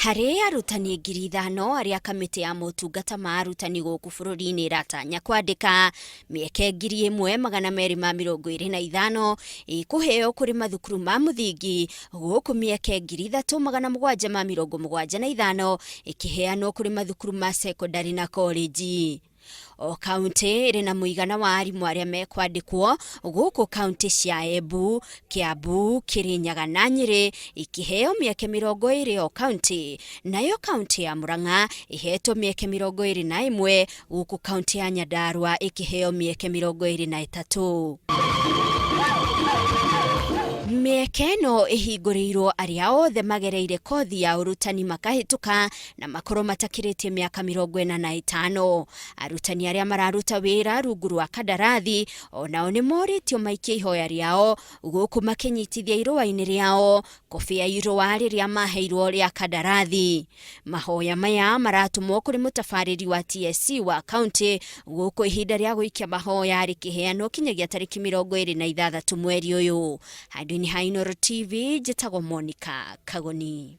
Harĩ arutani 5,000 arĩa kamĩtĩ ya motungata ma arutani gũkũ bũrũri-inĩ ĩratanya kwandĩka, mĩeke 1,225 ĩkũheo kũrĩ mathukuru ma mũthingi, gũkũ mĩeke 3,775 ĩkĩheanwo kũrĩ mathukuru ma cekondarĩ na korĩnji. O kauntĩ ĩrĩ na mũigana wa arimũ arĩa mekwandĩkwo, gũkũ kauntĩ cia Embu, Kiambu, Kirinyaga na Nyĩrĩ ikĩheo mĩeke 20 o kauntĩ, nayo kauntĩ ya Murang'a ĩhetwo mĩeke 21, gũkũ kauntĩ ya Nyandarua ĩkĩheo mĩeke 23. Mĩeke ĩno ĩhingũrĩirwo arĩa othe magereire kothi ya ũrutani makahĩtũka na makorwo matakĩrĩtie mĩaka 45. Arutani arĩa mararuta wĩra rungu rwa kandarathi o nao nĩ morĩtio maikie ihoya rĩao gũkũ makĩnyitithia irũa-inĩ rĩao kobĩ ya irũa rĩrĩa maheirwo rĩa kandarathi. Mahoya maya maratũmwo kũrĩ mũtabarĩri wa TSC wa kaunti gũkũ ihinda rĩa gũikia mahoya rĩkĩheanwo kinyagia tarĩki 26 mweri ũyũ. Handũ-inĩ ha Inooro TV, njĩtagwo Monica Kagoni.